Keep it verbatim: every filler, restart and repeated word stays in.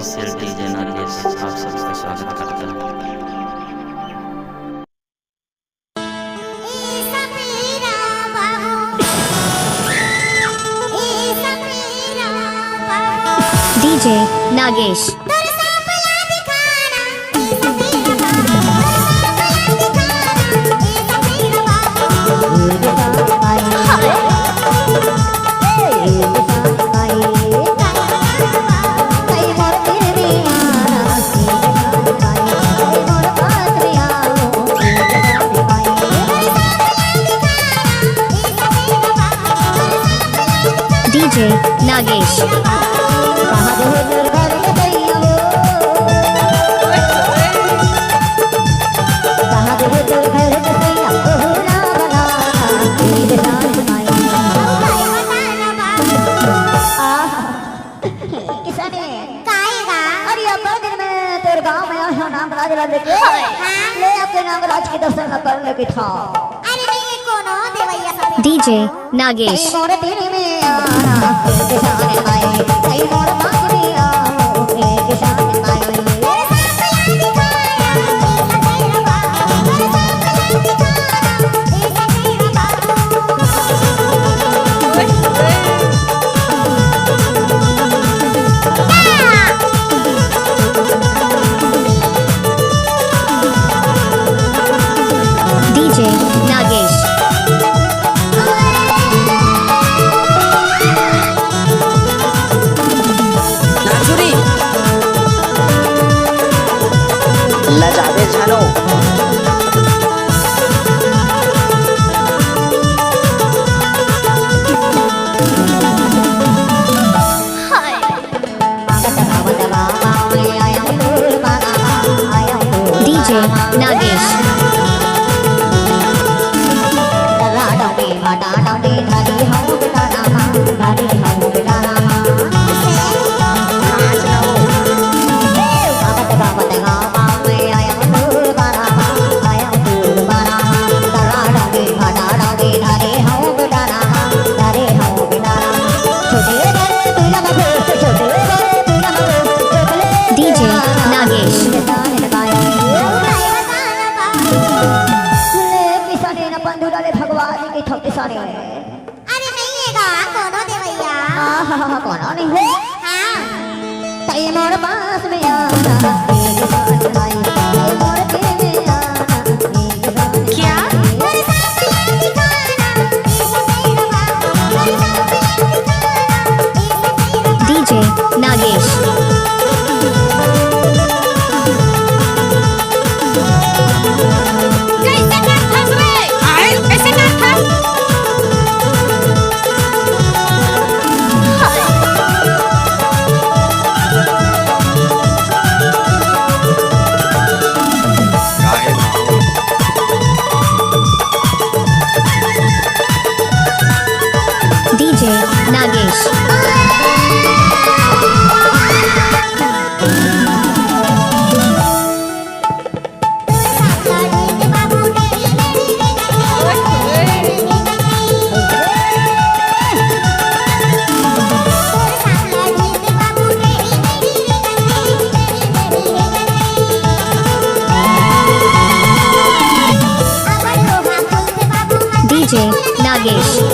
Official DJ Nagesh आप सबका स्वागत करता है। डीजे नागेश। डीजे नागेश। किसने? काहे गा? अरे, अब्बड़ दिन में तोर गाँव में आए हो नागराज ला लेके। हाँ। ले आके नागराज के दर्शन ला कर लेके था। अरे नहीं, ये कोनो देवैया सब। डीजे नागेश। मोर तीन में आना, एक जान माई, कई मोर पाँच में आओ, एक जान माई। डीजे नागेश। नाचुरी लजाबे झनो। डीजे नागेश। डीजे नागेश। ले किसाने न पंडू डाले भगवान की थक किसाने। अरे नहीं है गा, कोनो देवैया। हाँ, हाँ, हाँ, कोनो नहीं है। हाँ। तई मोर पास में आना, एक बार आई, तई मोर के में आना, एक बार क्या? डीजे नागेश। कैसे करथस रे? आय, कैसे करथस? डीजे नागेश। डीजे नागेश।